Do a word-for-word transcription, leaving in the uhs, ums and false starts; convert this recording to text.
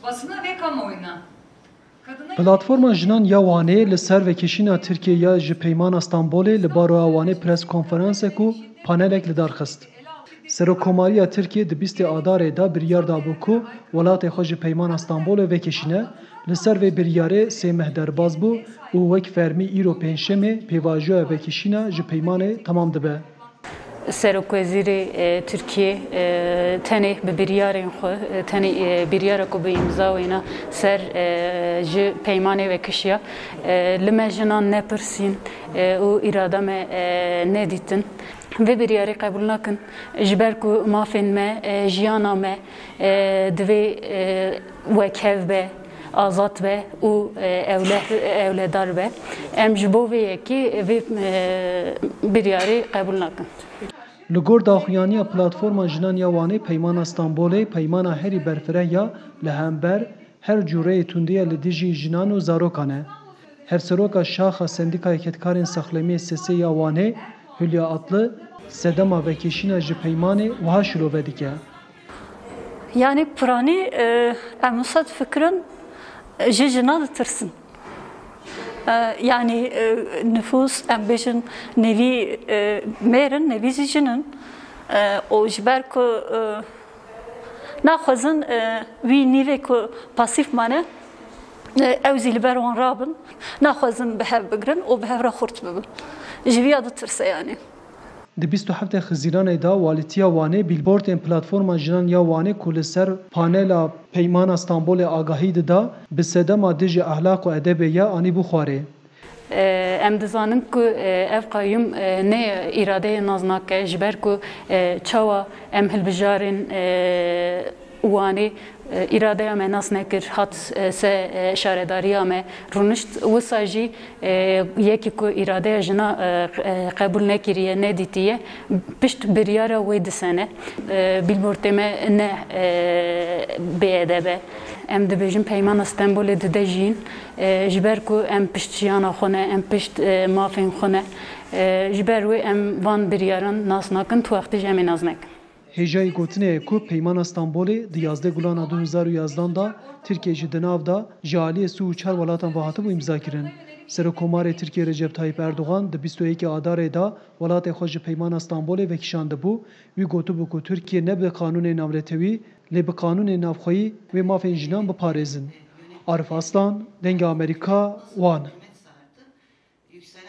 Basına ve kamuoyuna. Kadına Platforma Jinan ya Wanê li ser vekişîna Tirkiyê ya ji Peymana Stenbolê li Baroya Wanê pres konferansek û panelek li dar xist. Serokkomariya Tirkiyê di bîstê Adarê de biryar dabû ku welatê xwe ji Peymana Stenbolê vekişîne, li ser vê biryarê sê meh derbas bû û wek fermî îro Pêncşemê pêvajoya vekişîna ji peymanê temam dibe. Serokwezîrê e, Tirkiyê e, tenê bi biryarên xwe, e, tenê e, biryara ku bi îmza wêna ser e, ji peymanê vekişiya. E, li me jinan nepirsîn e, û îrada me e, nedîtin. Vê biryarê qebûl nakin. Ji ber ku mafên me, e, jiyana me e, divê e, wekhev be, azad be û e, ewle- ewledar be. Em ji bo vê yekê vê e, biryarê qebûl nakin. Li gor daxuyaniya Platforma Jinan ya Wanê Peymana Stenbolê peymana herî berfireh ya li hember her cûreyê tundiya li dijî jinan û zarokan e. Hevseroka Şaxa Sendîkaya Kedkarên Saxlemiyê S S ya Wanê, Hülya Atlı, sedema vekişîna ji peymanê wiha şilove dike. Yani piranî e, em wisa difikirin, e, ji jina ditirsin. E, yani e, nifûs, em bêjin, nevî e, mêr in, nevî jî jin in. E, û ji ber ku e, naxwazin e, wî nîvê ku pasîf mane, e, ew zî li ber wan rabin, naxwazin bi hev bigrin û bi hev re xurt bibin. Ji vî ya ditirse yani. Di bîst û heftê Xizîranê de Walîtiya Wanê bîlbordên Platforma Jinan ya Wanê ku li ser panela Peymana Stenbolê agahî dida, bi sedema dijî ehlaq û edebê ye anîbû xwarê. E, Em dizanin ku e, ev qayûm e, ne îradeyê nas nake, ji ber ku e, çawa em hilbijarên e, Wanê e, îradeya me nas nekir, hat e, se e, şaredariya me, rûnişt wisa jî e, yekî ku îradeya jina e, e, qebûl nekiriye, nedîtiye, pişt biryara wê disene. E, bîlbordê me ne e, bêedeb e. Em dibêjin Peymana Stenbolê dide jiyîn, e, ji ber ku em pişt jiyana xwe ne, em pişt e, mafên xwe ne. E, ji ber wê em van biryaran nas nakin, tu wextî jî em ê nas nekin. Hêjayî gotinê ye ku Peymana Stenbolê di yazdeh Gulana du hezar û yazdan de Tirkiye jî di nav de ji aliyê sî û çar welatan ve hatibû îmzakirin. Serokkomarê Tirkiyê Recep Tayyip Erdogan di bîst û yekê Adarê de welatê xwe ji Peymana Stenbolê vekişandibû. Wî gotibû ku Tirkiye ne bi qanûnê navnetewî, lê bi qanûnê navxweyî wê mafên jinan biparêzin. Arif Aslan, Dengê Amerîka, Wan.